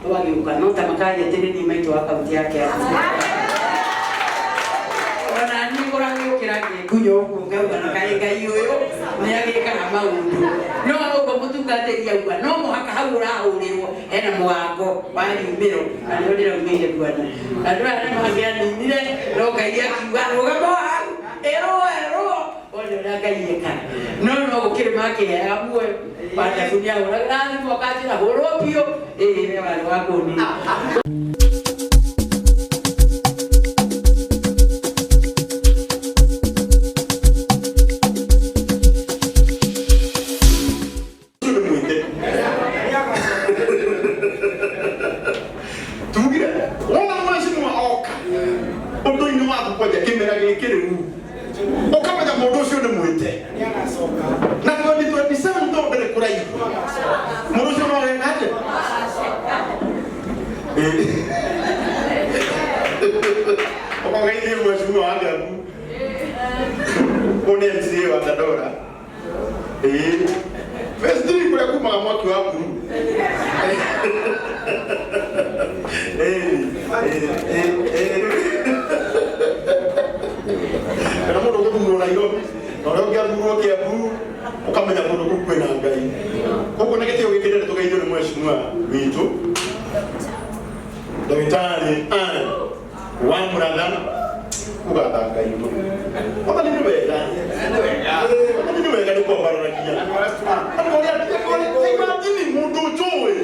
Ũgagĩũka no ta makaria atĩ nĩ niĩ maitũ wa kaunti ya Kiambu. Ona niĩ ngũragĩũkĩra ngĩngunya ũguo ngauga na kaĩ Ngai ũyũ nĩ agĩkaga maũndũ. No ũguo mũtungatĩri auga no mũhaka hau ũrahũrĩrwo hena mũgambo wa riumĩro na nĩho ndĩraumĩire bwana. Andũ aya nĩ mangĩaninire no Ngai akiuga rũgama hau ĩrũo ĩrũo one ũrĩa Ngai ekaga. No no gũkĩrĩ makĩheaga muoyo Wandabu nĩahũragĩra thimũ akanjĩra hũrwo biũ ĩĩ we warĩ wa kũnina. Ũcio nĩ mwĩte. Tugire wona mheshimiwa oka ũndũ-inĩ waku kwanja kĩmera gĩkĩ rĩu ũkamenya mũndũ ũcio nĩ mwĩte na 2027 to ndĩrĩ kũraihu mũndũ ũcio no areka atĩa ũkogeithie mheshimiwa wa Kiambu ũyũ nĩ MCA wa Dandora. Ĩĩ. Phase 3 kũrĩa kumaga mwaki wa blue. Ĩĩ, ĩĩ, ĩĩ. Kana mũndũ ũgũthurwo Nairobi na ũrĩa ũngĩ athurwo Kiambu ũkamenya kũndũ kũu kwĩna Ngai. Koguo na gĩtĩo gĩkĩ ndĩrenda tũgeithio nĩ mheshimiwa witũ ndagĩtarĩ Ann wa mũratha ũgatha Ngai mũno. Mwathani nĩ wega. Eh, Mwathani nĩ wega nĩ kwambararagia. Andũ arĩa imagine mũndũ njũĩ.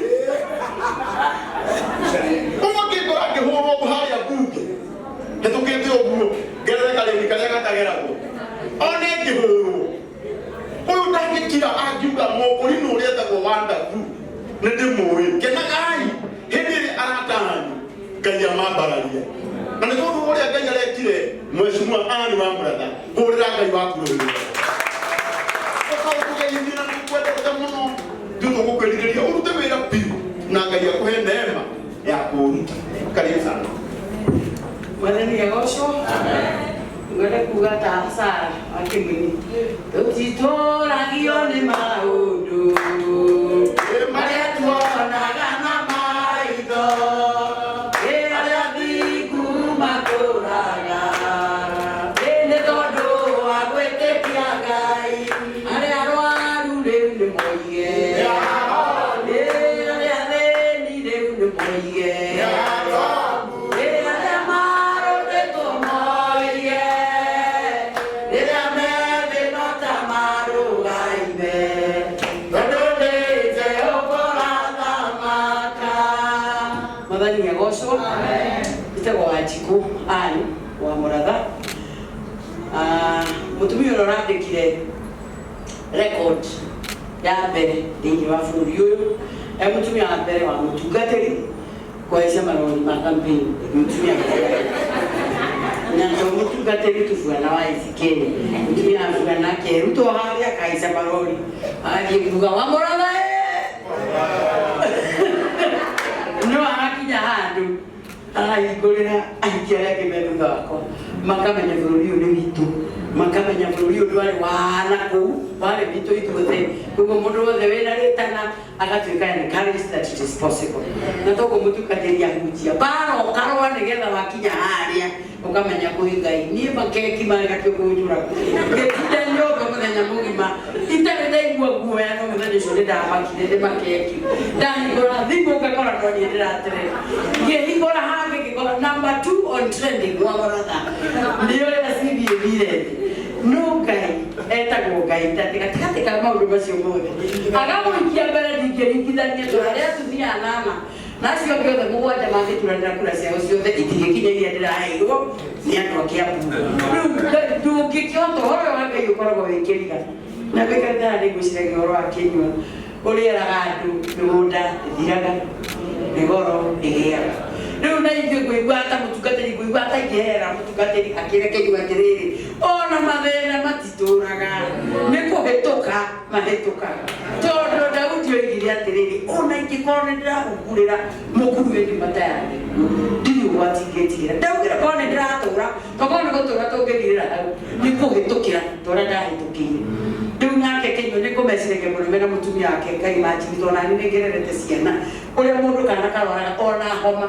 Ũguo ngĩkora ngĩhũrwo harĩa mbunge hĩtũkĩte ũguo ngerere karĩni karĩa gatageragwo one ngĩhũrwo ũyũ ndangĩkira angiuga mũkũrinũ ũrĩa etagwo wandabu nĩ ndĩmũĩ kenagai hĩndĩ ĩrĩa arata anyu ngai amambararia na nĩ tondũ ũrĩa ngai arekire mheshimiwa ani wa mũratha hũrĩra ngai waku rũhĩ ũkaũtũgeithie na tũkwendete mũno ithuĩ tũgũkwĩrirĩria ũrute wĩra biũ na ngai akũhe neema ya kũũruta karibu sana. Mwathani agocwo. Ngwenda kuga ta Sara wa Kĩmini, tũtitũragio nĩ maũndũ marĩa tuonaga na maitho, ĩ arĩa athingu matũraga, ĩ nĩ tondũ wa gwĩtĩkia Ngai, arĩa arwaru rĩu nĩ moige, ĩ arĩa athĩni rĩu nĩ moige. Rĩrĩa marũndĩtwo moige, rĩrĩa me thĩ no ta marũgaime, tondũ nĩ Jehova ũrathamaka. Mwathani agocwo. Njĩtagwo Wanjikũ Ann wa Mũratha. Ah, mũtumia ũrĩa ũrandĩkire record ya mbere thĩinĩ wa bũrũri ũyũ, e mũtumia wa mbere wa mũtungatĩri kũhaica marori ma campaign mũtumia na to mũtungatĩri tu bwana wa ACK mũtumia wa bwana akerutwo harĩa akahaica marori agathiĩ kuga wa mũratha no agakinya handũ arahingũrĩra ahiki arĩa angĩ me thutha wakwa makamenya bũrũri ũyũ nĩ witũ makamenya bũrũri ũyũ ndwarĩ wa na kũu warĩ witũ ithuothe koguo mũndũ wothe wĩna rĩtana agatuĩka encouraged that it is possible na toguo mũtungatĩri ahunjia mbara ũkarũa nĩgetha wakinya harĩa ũkamenya kwĩ ngai niĩ makeki marĩ gakĩgũnjũra ngĩtinda nyũmba mũthenya mũgima itarĩ ndaigua guoya no mũthenya ũcio nĩ ndamakire nĩ makeki ndahingũra thimũ ngakora no niĩ ndĩratrend ngĩhingũra hangĩ ngĩkora number two on trending wa mũratha nĩ ũrĩa CV ĩthire thĩ no ngai etagwo ngai tate gatagatĩ ka maũndũ macio mothe agagũikia mbere ndingĩringithania tondũ arĩa atumia anana na acio angĩ othe mũgwanja mangĩturanĩra kura ciao ciothe itingĩkinya iria ndĩraheirwo nĩ andũ a Kiambu rĩu ndũngĩkĩhota ũhoro ũyũ wa Ngai ũkoragwo wĩ kĩriga na wĩkarĩte haha nĩngwĩciragia ũhoro wa kĩnyua ũrĩa eraga andũ mĩgũnda ĩthiraga mĩgoro ĩgĩaga rĩu na ithuĩ ngũigua ta mũtungatĩri ngũigua ta ingĩhera mũtungatĩri akĩre kĩnyua atĩrĩrĩ ona mathĩna matitũraga nĩ kũhĩtũka mahĩtũkaga tondũ Daudi oigire atĩrĩrĩ ona ingĩkorwo nĩ ndĩrahungurĩra mũkuru wĩ nduma ta ya gĩkuũ ndirĩ ũgwati ingĩtigĩra ndaugire korwo nĩ ndĩratũra tokorwo nĩ gũtũra tũngĩthirĩra hau nĩ kũhĩtũkĩra ta ũrĩa ndahĩtũkĩire rĩu nake kĩnyua nĩ kũmenya ngũmeciragia mũno mena mũtumia wake Ngai imagine tondũ nani nĩ ngererete ciana ũrĩa mũndũ kana karwaraga ona homa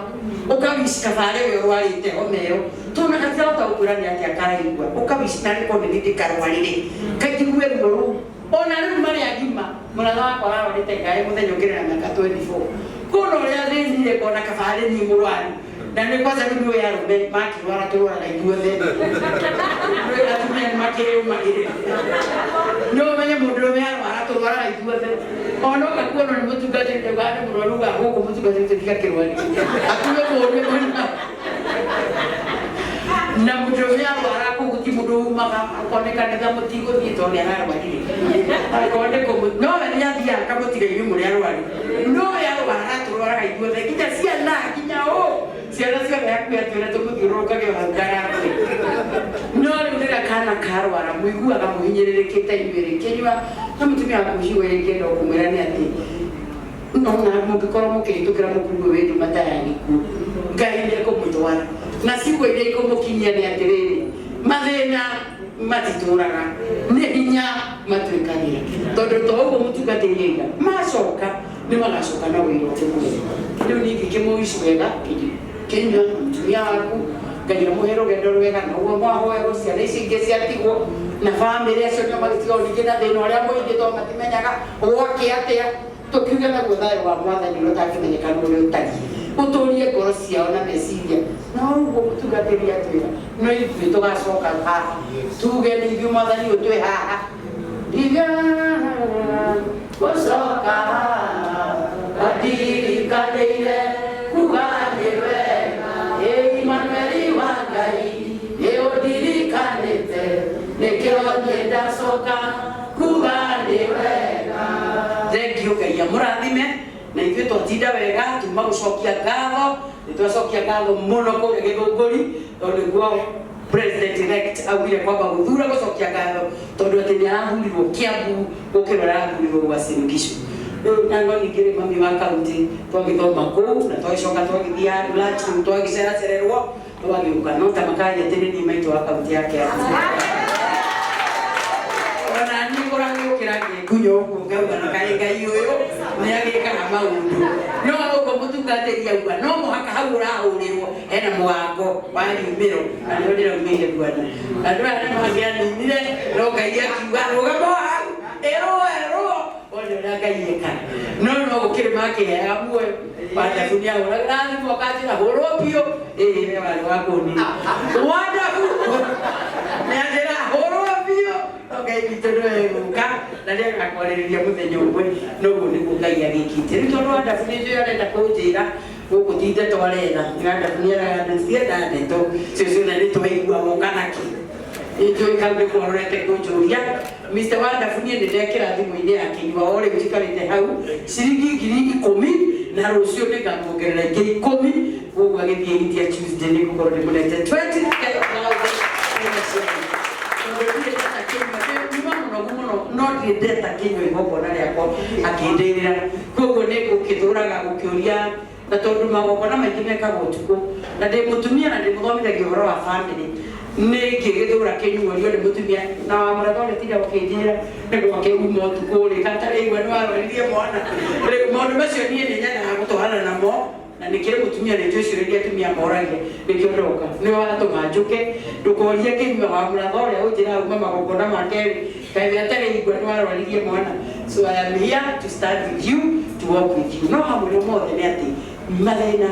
ũkawici kabarĩ we ũrwarĩte homa ĩyo tondũ gatirahota gũkwĩra nĩ atĩa karaigua ũkawici narĩ korwo nĩ niĩ ndĩkarwarire kajigue ruo rũu ona rĩu marĩ agima mũratha wakwa ararwarĩte ngaĩ mũthenya ũngĩ na mĩaka 24 kuona ũrĩa thĩnire ngona kabarĩ niĩ mũrwaru na nĩ kwanza rĩu nĩ arũme makĩrwara tũrwaraga ithuothe nĩ atumia nĩ makĩyũmagĩrĩra no ũmenye mũndũrũme arwara tũrwaraga ithuothe ona oka kuonwo nĩ mũtungatĩri ugaga nĩ mũrwaru ugaga gũkũ mũtungatĩri tũtigakĩrwari akuwe mũũrĩ mũna na mũndũrũme arwara kũu gũtirĩ mũndũ umaga akorwo nĩ kanitha mũtigũthiĩ tondũ nĩ ararwarire akorwo nĩ kũmũ no we nĩ athiaga akamũtiga inyuĩ mũrĩ arwaru no we arwara tũrwaraga ithuothe nginya ciana nginya ũ ciana ciothe hakuhĩ atwĩra tũmũthiũrũrũkage o hau ndagathiĩ no rĩu rĩrĩa kana karwara mũiguaga mũhinyĩrĩrĩkĩte inyuĩ rĩ kĩnyua na mũtumia waku ciugo iria ingĩenda kũmwĩra nĩ atĩ no na mũngĩkorwo mũkĩhĩtũkĩra mũkuruo wĩ nduma ta ya gĩkuũ Ngai nĩ ekũmũtwara na ciugo iria ikũmũkinyia nĩ atĩrĩrĩ mathĩna matitũraga nĩ hinya matuĩkagĩra tondũ to ũguo mũtungatĩri aiga macoka nĩ magacoka na wĩra ũngĩ mwega rĩu niĩ ingĩkĩmũici wega kĩnyua mũtumia waku Ngai amũhe rũgendo rwega na ũguo mwahoerwo ciana ici ingĩ ciatigwo na bamĩrĩ acio nĩo magĩtigwo ningĩ na thĩna ũrĩa mũingĩ tondũ matimenyaga gwake atĩa tũkiuge naguo thayũ wa mwathani ũrĩa ũtangĩmenyeka nĩ ũrĩa ũtariĩ ũtũrie ngoro ciao na meciria no ũguo mũtungatĩri atwĩra no ithuĩ tũgacoka haha tuge nĩ ithuĩ mwathani ũyũ twĩ haha ndiga gũcoka andirikanĩire kuga nĩ wega ĩ Imanueli wa Ngai nĩ ũndirikanĩte nĩkĩo niĩ ndacoka kuga nĩ wega thengio Ngai amũrathime na ithuĩ twatinda wega tuma gũcokia ngatho nĩ twacokia ngatho mũno kũrĩa Gĩthũngũri tondũ nĩguo president elect augire kwamba gũthura gũcokia ngatho tondũ atĩ nĩ arathurirwo Kiambu gũkĩra ũrĩa arathurirwo Uasin Gishu rĩu na no ningĩ rĩ mami wa kaunti twagĩthoma kũu na twagĩcoka twagĩthiĩ handũ lunch rĩu twagĩceracererwo twagĩũka no ta makaria atĩ nĩ niĩ maitũ wa kaunti ya Kiambu ona niĩ kũragĩũkĩra ngĩngunya ũguo ngauga na kaĩ Ngai ũyũ nĩ agĩkaga maũndũ no ũguo mũtungatĩri auga no mũhaka hau ũrahũrĩrwo hena mũgambo wa riumĩro na nĩho ndĩraumĩire bwana andũ aya nĩ mangĩaninire no Ngai akiuga rũgama o hau ĩrwo ĩrwo one ũrĩa Ngai ekaga no no gũkĩrĩ makĩheaga muoyo Wandabu nĩ ahũragĩra thimũ akanjĩra hũrwo biũ ĩĩ we warĩ wa kũnina Wandabu nĩ anjĩra hũrwo biũ no Ngai witũ nĩwe egũka na nĩ agakwarĩrĩria mũthenya ũmwe noguo nĩguo Ngai agĩkĩte rĩu tondũ Wandabu nĩ njũĩ arenda kũnjĩra gũkũ ti ndeto aretha Wandabu nĩ arenda ndeto cio ciothe nĩ twaigua woka nakĩ nĩ kau nĩkuo arorete kũnjũria Mr. Wandabu niĩ nĩ ndekĩra thimũ-inĩ ya kĩnyua o rĩu njikarĩte hau ciringi 10,000 na rũciũ nĩngamuongerera ingĩ 10 koguo agĩthiĩ India Tuesday nĩ ngũkorwo ndĩmũnete 20,000 tondũ ndirĩ ndeta kĩnyua nyuma mũnogu mũno no ndirĩ ndeta kĩnyua igongona rĩakwa akĩndĩrĩra koguo nĩ ngũkĩtũraga gũkĩũria na tondũ magongona maingĩ mekagwo ũtukũ na ndĩ mũtumia na ndĩmũthomithagia ũhoro wa family nĩ ngĩgĩthũra kĩnyuorio nĩ mũtumia na wa mũratha ũrĩa tinda ũkĩnjĩra nĩ gwake uma ũtukũ rĩ gatarĩigua nĩ warwaririe mwana rĩu maũndũ macio niĩ nĩ nyendaga gũtwarana namo na nĩkĩrĩ mũtumia nĩ njũĩ ciũria iria atumia moragia nĩkĩo ndoka nĩwe watũma njũke ndũkorie kĩnyua wa mũratha ũrĩa ũnjĩra uma magongona ma kerĩ kaĩ we atarĩigua nĩ warwaririe mwana so I am here to stand with you to walk with you no hamwe na mothe nĩ atĩ mathĩna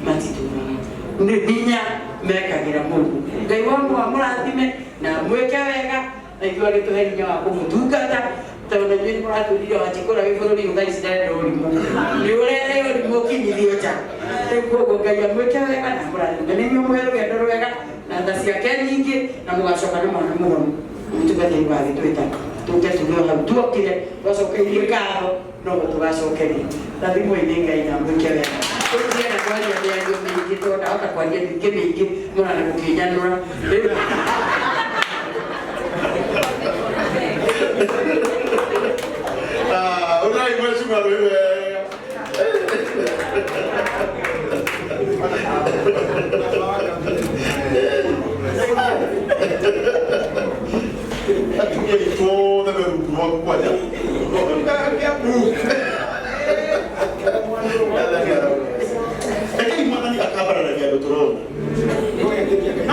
matitũraga nĩ hinya mekagĩra mũndũ Ngai wa mũrathime na mwĩke wega na ithuĩ agĩtũhe hinya wa kũmũtungata tondũ inyuĩ nĩ mũratwĩrire wanjikũra wĩ bũrũri ũyũ thaa ici ndarenda ũrimũ nĩ ũrehe ũrimũ ũkinyithio nja rĩu koguo Ngai amwĩke wega na mũrathime nĩ inyuĩ mũhe rũgendo rwega na tha ciake nyingĩ na mũgacoka na mwana mũhonu mũtungatĩri wagĩtwĩta tũke tuge o hau tuokire twacokeirie ngatho noguo tũgacokeria rathimwo-inĩ Ngai na mwĩke wega rĩu ndienda kwaria mĩario mĩingĩ tondũ ndahota kwaria mĩingĩ mĩingĩ mũrana gũkĩnyanũra rĩu Ah, ũrai mheshimiwa rwĩ wega. Atumia aitũ othe me rungu rwaku kwanja. Gwĩtĩkia Ngai.